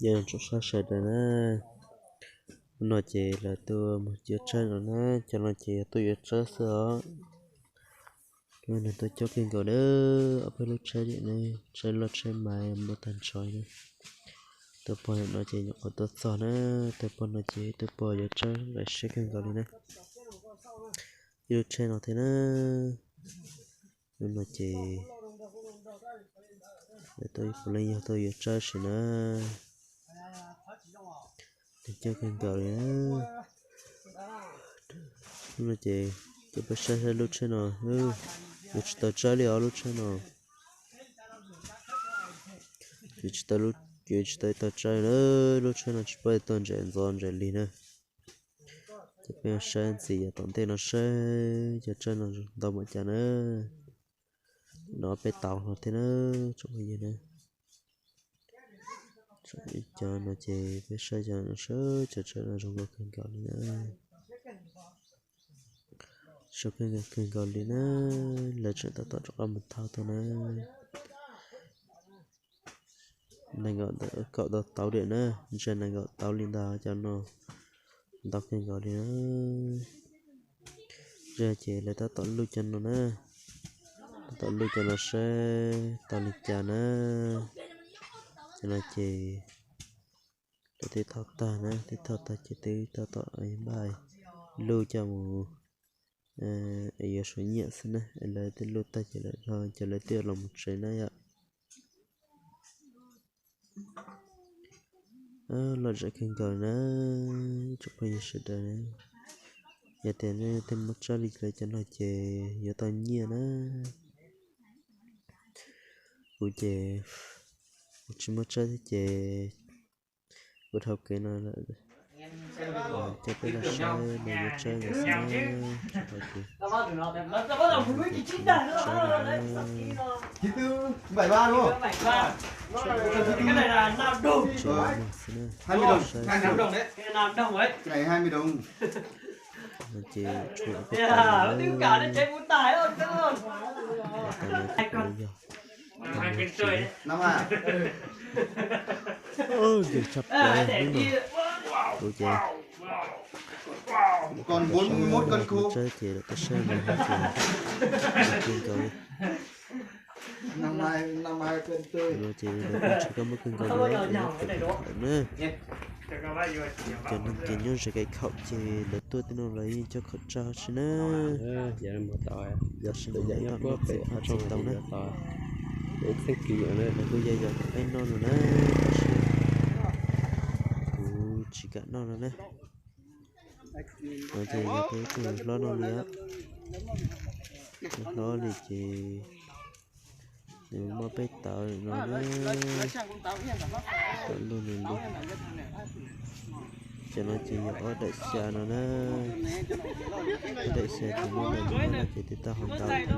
Nyob zoo tsoom saib sawv daws na, hnub no ces lawv tuaj mus yuav tsawb no na, cov no ces yog tuaj yuav tsawb xwb os. Nws tuaj coob kawg nkaus na, ob peb lub tsheb, tsawb loj tsheb mas muaj tag nrho na. Tus pog no ces nyuam qhuav tuaj txog na, tus pog no ces tus pog yuav tsawb lawm siab kawg nkaus li na. Ib lub tsheb no thiab na, hnub no ces lawv tuaj puav leej yog tuaj yuav tsawb sim na. Nws coob kawg nkaus li na. Hnub no ces cov peb saib saib lub tsheb no, yuav tsis tau tsawb li os lub tsheb no. Yuav tsis tau, yuav tsis tau tau tsawb na, lub tsheb no tsis paub tau ntsais ntxov ntsais lig na. Ces peb saib ntxiv yav tom ntej no saib cov tsawb no ntau npaum cas na. No peb tau no thiab na, tsoom phooj ywg na. Cov no ces peb saib cov no saib cov tsawb no zoo nkauj kawg nkaus li na. Zoo kawg nkaus li na, lawv tseem tab tom rov qab mus thau tau na. Nees nkaum ntawm kaum tau tauv diam na, ntshe nees nkaum tauv li ntawd cov no ntau kawg nkaus li na. Zaj ces lawv tab tom luj cov no na, tab tom luj cov no saib tau li cas na. Cov no ces lawv twb thau tag na, twb thau tag ces twb tab tom npaj luj coj mus es yuav suav nyiaj xwb na, es lawv twb luj tag ces lawv, ces lawv twb los mus tsev na yom. Lom zem kawg nkaus na, tsoom phooj ywg sawv daws na. Yog tias nej twb muaj tsob li lawv cov no ces yuav tau nyiaj na. Kuv ces kuv tsis muaj tsob thiab ces kuv dhau kev no lawm. Coj peb los saib lawv yuav tsob ntawd xwb na, tsob ntawd ces, tsob ntawd na, tsob ntawd xwb na, saib xwb. No ces tshuav peb tau na, tau na, tau na yog Ntws tshaj plaws hnub no. Kuv ces tsawb ces lawv tuaj saib no ces kawg nkaus li. No ces lawv kuj tsis kab muab kawg nkaus li lawm na. Cov neeg ces nyob ze Kais Khaum ces lawv tuaj tej no lawv yeej coj khaum tsawb huv si na. Tam sim no lawv tuaj noj txiv qhov txiv tau na. Lawv kuj yog yog peb noj no na, tab sis kuv tsis kam noj no na. No ces yog peb tus hlob noj li, tus hlob li ces nws muab peb tauv no na, tauv luj nws li. Cov no ces yog ob daim xya no na, ob daim xya ces muab ntawm no ces twb tau hau ntau na.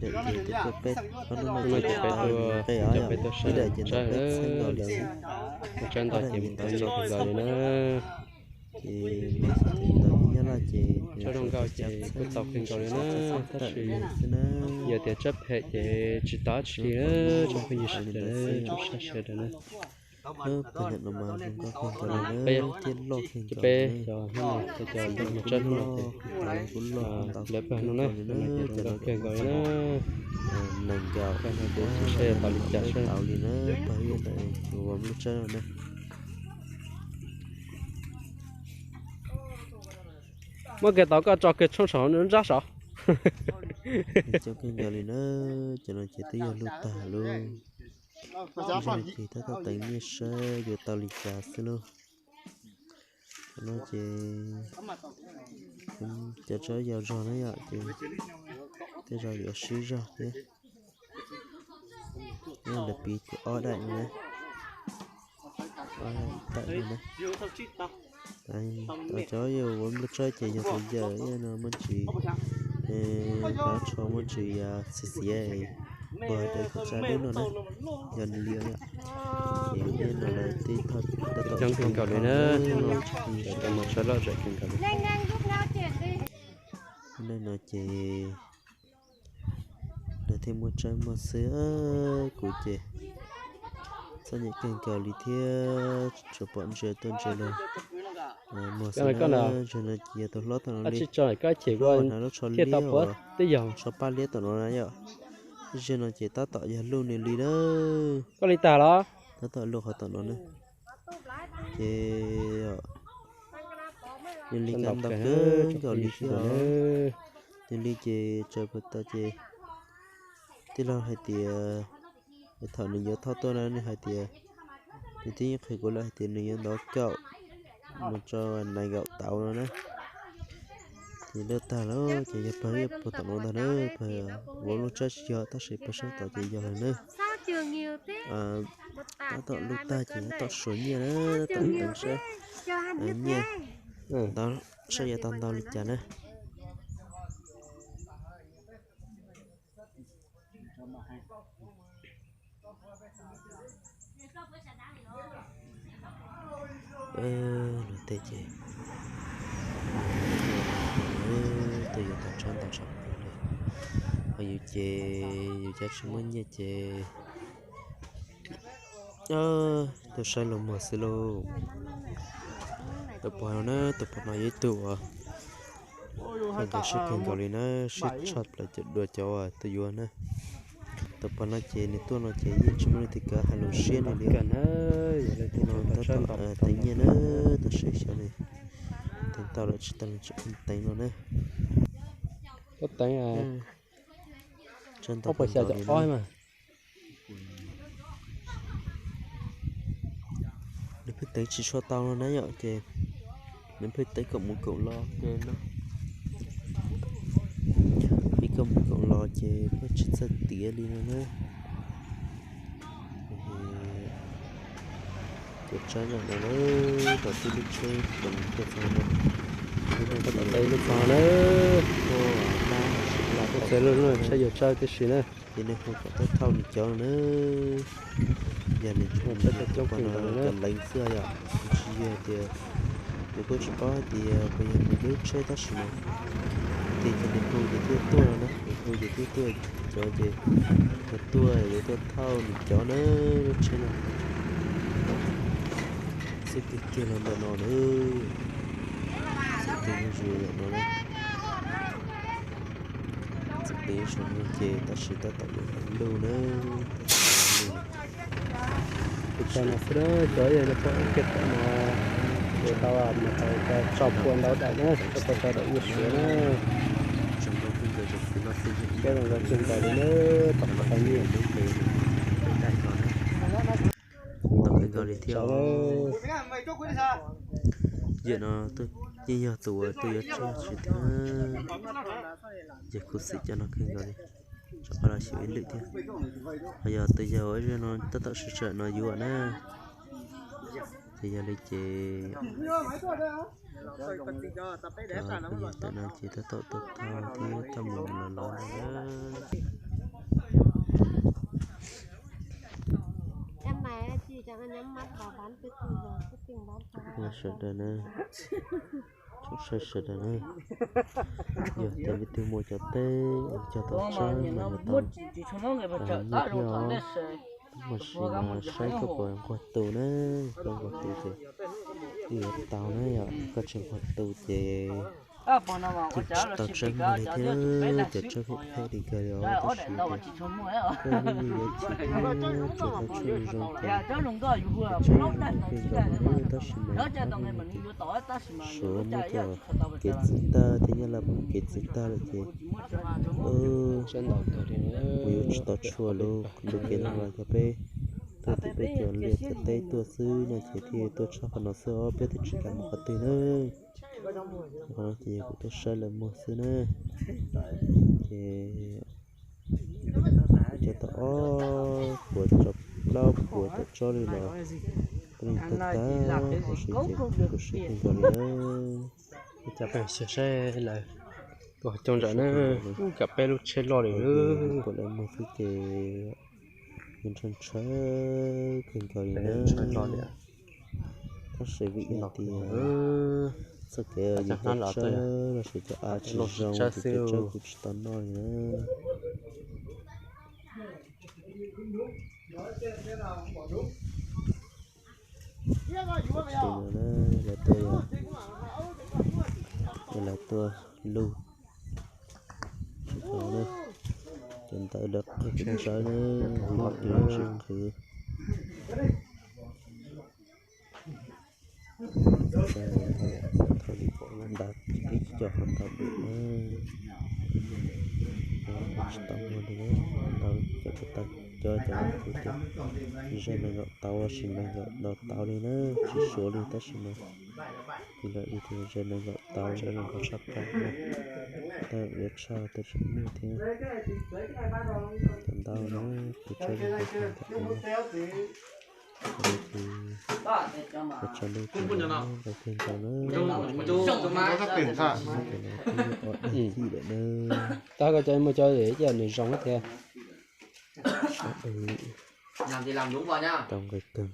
Ib daim ces twb tuaj peb, ob hnub no ces twb tau nqe os yom, ib daim ces ntau peb txheeb nkaus li xwb, ob daim ces ntau nkaus li na. Ces nws xav tias ntawm Nyab Laj ces nws txheeb txheeb tawm nws xwb na. Yog tias tsawb phem ces tsis tau dab tsi li na, tsoom phooj ywg sawv daws na, tsoom saib sawv daws na. Peb ntawm no mas zoo nkauj kawg nkaus li na, thiab loj kawg nkaus li na. Cov no ces kuj loj ntau kawg nkaus li na, cov no ces nees nkaum, saib yog tau li cas saib tau li na, pab ib ntawm kuv ua lub tsawb no na. Muab kiag tau koj tso kiag tshoob saum nruab nrab saud. Coob kawg nkaus li na, cov no ces twb yog luj tag lub. Ces tab tom teev nyiaj saib yuav tau li cas xwb lauj. Cov no ces cov tsob yau zog na yom, ces tej zaum yuav sib zog thiab. Lawv piv tias ob daim no na, ob daim no na. Cov yau ua nplooj tsawb ces yog tus yawm no muaj ntsis, qab tsho muaj ntsis txiv xiav, npog dawb khaum tsawb dub no na, yog nws li yom. Ces no lawv twb thauj tab tom coob kawg nkaus li na, tsoom phooj ywg sawv daws, lom zem kawg nkaus li. Hnub no ces lawv thiaj muaj tsob muaj xwb, kuv ces txog Txom nyem kawg nkaus li thiab tsuas pom ntsia tuaj ntsia los muag xwb na. Ntsia no ces yog tus hlob tau no li, hlob hnav lub tsho liab uas tsho paj liab tom no na yom. Zej no ces tab tom yog luj nws li na. Koj li tag los? Tab tom luj qhov tom no na. Ces nws li cas ntau kawg nkaus li thiab os. Nws li ces tsaws puas tau ces tij laug hais tias thaum nws yuav thauj tuaj na nws hais tias, nws twb yeej qhia kuv lawm hais tias nws yuav ntov kaum mus tso nais nkaum tauv no na. Ces luj tag lawm ces yog pawg ib puag tom no ntag na, pawg vauv luj tsawb tsis yog tab sis pawg sab tod ces yog lawm na. Tab tom luj tag ces tab tom suav nyiaj na, tab tom teev sab nyiaj, ntau saib yuav tau ntau li cas na. Luag tej ces tuaj yuav tau tsob ntau tshaj plaws li. Ho yus ces yus cov tsis muaj nyiaj ces tuaj saib los muag xwb lauj. Tus pog no na, tus pog no yog ib tug uas nkawd siab kawg nkaus li na, siab tshaj plaws cov dua cov uas tuaj yuav na. Tus pog no ces nws tuaj no ces yeej tsis muaj leej twg kav hais lus siab nws li. Tus no tab tom teev nyiaj na, tab sis xyov nws teev tau lawm tsis tau nws tseem teev no na. Tsawb ntau kawg nkaus li na. Nws pheej teev tsis tshua tau no na yom, ces nws pheej teev koom mus koom los ke no. Pheej koom mus koom los ces pheej tsis txawj tiav li no na. Ces tsab zam no na, tau tib lub tsheb kom nws tuaj txog no. Tab tom tau ib lub txog na. Tuaj txog lub no tsheb yuav tsawb tib si na. Ces nws hu kom tuaj thauj nws cov na. Yog nws cov leev xwb yom, tsis yog tias nws kuj tsis paub hais tias puas yog nws lub tsheb tab sis mas tias ces nws hu ces thiaj tuaj no na, nws hu ces thiaj tuaj. Cov ces nws tuaj yuav tuaj thauj nws cov na, lub tsheb no. Xwb tiag tiag los ntawm no na. Xwb tiag zuj zus no na. Txawm peb ib zaug no ces tab sis tab tom yuav luj na, tab tom yuav luj. Kuv tso no xwb na, cov yog no pom ib ke tom no, ces tau mas tau tso pua ntau daim na, tso pua tso daim yuav siav na. Peb los zoo kawg nkaus li na, tom qhov tau nyiaj. Tom kawg nkaus li thiab. Yawm no yeej yog tus uas tuaj yuav tsawb tsis thiab. Ces khuv xim cov no kawg nkaus li. Tsov qab los xyuas ib lwm thiab. Ho yog tus yawg ua zej no tab tom sawv sawm no yuav na. Ces yog li ces cov phooj ywg ntawm no ces tab tom tuaj thauj thiab thauj mus mus los los na. Sawv daws na, tsoom saib sawv daws na, yog tias leej twg muaj cov teb cog tau tsawb mas yuav tau nyiaj thiab os. Tab mas sis mas saib koj puas nquag tus na, koj nquag tus ces twb yuav tau na yom, koj tsis nquag tus ces yeej tsis tau tsawb muag li thiab, cov tsawb phem phem li kawg li os, tab sis koj yeej yuav chim thiab tsuas tau tshuaj zoo ces tsawb yeej zoo kawg nkaus na, tab sis mas suav muaj cov kev txwv tag thiab nyab laj muaj kev txwv tag lawm ces kuv yuav tsis tau tshuaj lub kev no los yog peb tuaj tim peb cov liaj cov teb tuaj xwb no ces thiaj tuaj tshaj qhov no xwb os, peb twb tsis kam mus qhov twg na. Qhov no ces yog kuv tuaj saib lawv muag xwb na. Ces cov tau ob puas txog plaub puas tawm tsob li los peb leej tag tag huv si ces kuv siab kawg nkaus li na. Cov peb xyuas saib lawv tuaj coob ntsawm na, ub, kav peb lub tsheb loj li. Puas lawv muag xwb ces ntshaw ntshaw kawg nkaus li na. Tab sis vim yog tias txoj kev yus cov tsawb los sis cov av tsis zoo ces cov tsawb kuj tsis tau noj li na. Tus no na, lawv tuaj, lawv tuaj lug tsis tau na. Cov ntawd lawv qhwv tsawv na, tus no tsis qhwv. Thaum li ntav ib co qhov tau dum na, tsis tau muag li na. Ntaus cov tus tau cov cov no kuv tias zaj nees nkaum tauv los sis nees nkaum tauv li na, tsis suav li tab sis mas tis lawm li tias zaj nees nkaum tauv, zaj nees nkaum tshaj plaws na. Tau yuav tshaj tau tsis muaj thiab. Cov ntau na, kuv tshaj li ntawd na. Ces kuv tshaj li ntawd na, ntau kawg nkaus na. Tau koj cov muaj cov ib yam nws zoo thiab. Tau nqi kawg nkaus na. Tau no ces thaum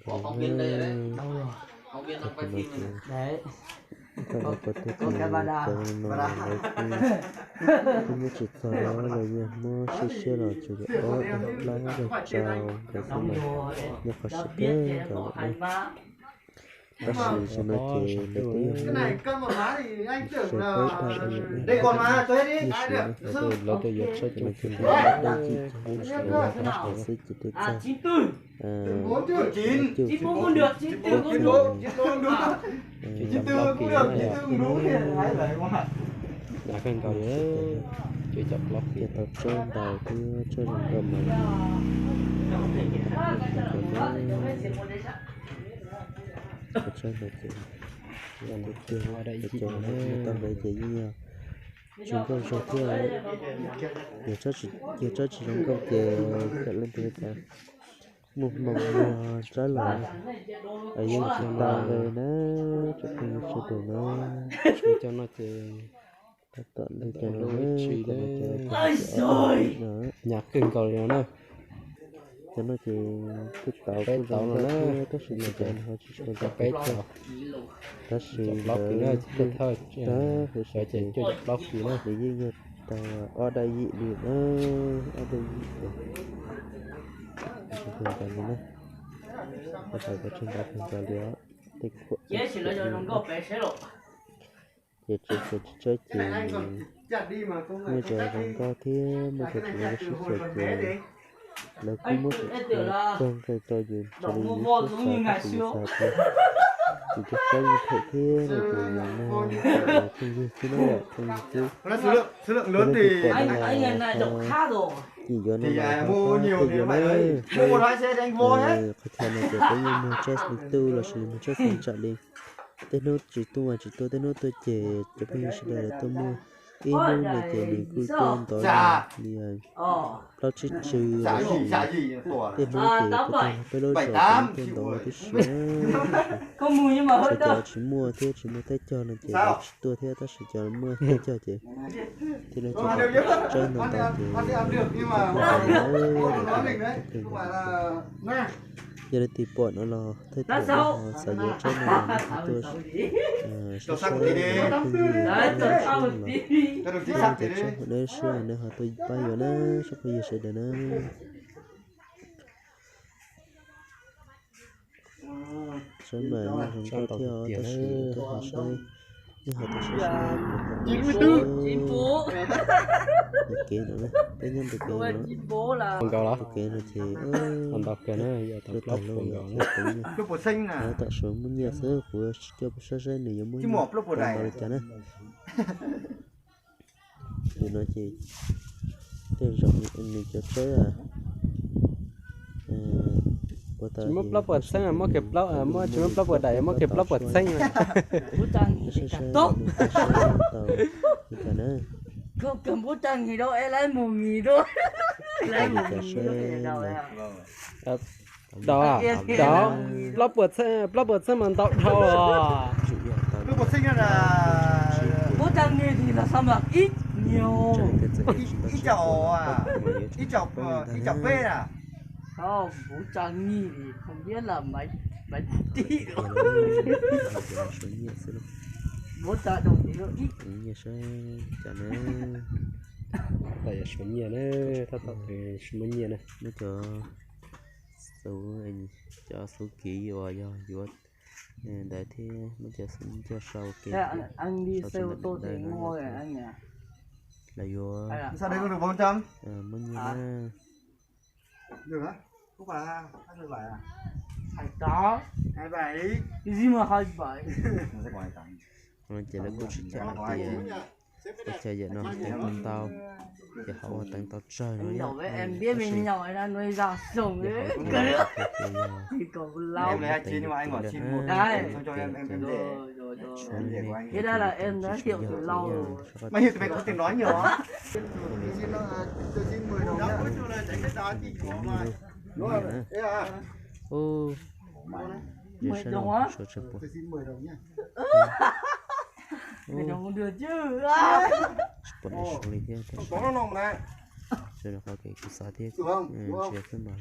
lawv tuaj tus cov no lawv kuj muab tsis txog los yog muab siab siab los tsuas yog ob dag plaub dag tsau ntawd xwb mas nyob qhov siab kawg nkaus lawm na. Tab sis zaum no ces lawv twb yog muab sawv peb dag li lawm na. Tab sis lawv twb yuav tshab cov no ces twb dag yim cov no xwb ces twb txog cuj, cuj kawg nkaus li, cuj cov plaub kis, ces tau tshab ntaus thiab tshab zoo nkauj mas. Tshab ntaus ces tiag tiag, tau ntawd ces yeej yog zoo nkauj zog thiab. Yog tshab tsis zoo nkauj ces yam leej twg cas muaj hmoo muag tshab los yeej tsis tau li na, tsoom phooj ywg sawv daws na. Cov no ces tab tom lub cov no na, nyab kawg nkaus li no na. Cov no ces kuj tau kuj zoo nkauj thiab tab sis mas cov no ho tsis tshua zoo nkauj thiab. Tab sis lawv, cov no ces cuaj cov plaub kis na, ces yeej yog tau ob dag yim li na, ob dag yim ces zoo nkauj li na. Tab sis kuj tshab nkauj kawg nkaus li os. Tej khuam ces tsis tshua tsis tshawb ces muaj cov zoo nkauj thiab muaj cov tsis zoo nkauj sib xyaw ces lawv kuj muab txog nqe rau yus raws li yus lub siab xav tab sis yus xav tias yus cov saib yeej phem thiab no ces yus muag phooj ywg xwb na, phooj ywg xwb. Cov leej twg pom no los ho cim yuav no los ho pab thiaj yuav na. Qhov chaw no ces peb yeej muag tshab xeev tuj los sis muag tshab xeev tsam li. Tej hnub tsis tuaj mas tsis tuaj, tej hnub tuaj ces cov phooj ywg sawv daws lawv tuaj muag. Ib hnub no ces nws kuj tuaj ntau li plaub tsib tsw los sis tej hnub ces kuj tag peb lub zos kuj tuaj ntau tib si na. Tab sis cov tsis muaj thiab tsis muaj teb cog no ces lawv tsis tuaj thiab, tab sis cov muaj teb cog ces thiaj li tsaib ntau ntau ces yog leej twg pom no los thawj thawj xav yuav tsaib no los tuaj saib saib phooj ywg los, cov tsaib neb sib neb ho tuaj pab yuav na, tsoom phooj ywg sawv daws na. Saib mas yeej zoo nkauj thiab os, tab sis tuaj ho saib, yeej ho tuaj saib saib puas hom ntawm kev no na, peb nyob ntawm kev no, tus kev no ces ntau kawg na, yog tau plaub puas nkaus na. Tam sim muaj nyiaj xwb, kuv tsis coj pub saib saib nws yuav muaj nyiaj tau ntau li cas na. Tus no ces tej zaum nws cov tsaib tsis muaj plaub puas txheeb, muab kiag plaub, tsis muaj plaub puas daim, muab kiag plaub puas txheeb. Saib saib nws tau li cas na. Dog, dog, plaub puas txheeb, plaub puas txheeb mas ntau dhau os. Nyiaj saib cas na. Tab tom yuav suav nyiaj na, tab tom suav nyiaj na. Muab cov xu, cov xu kiv uas yog yuav Ntawd thiab muab cov xwm coj sau ua ke thiab, sau tau ntawm ntawd no yog tias lawv yuav muab nyiaj na. Ces lawv kuj tsis cam hais tias, ua cas yam no teev tau ntau, ces ho ua teev tau tsawg no yom. Tab sis yog ho teev tau tsawg ces yog teev tau tsawg lawm na, ces tshuav nej nej tsis paub yog xyov yog sawv daws tsis paub yog. Ub, ze sab no suav tsawg puas. Tsis pom dab tsi li thiab tab sis sawv daws qhov kev kuv xav thiab tsis yog xwb mas.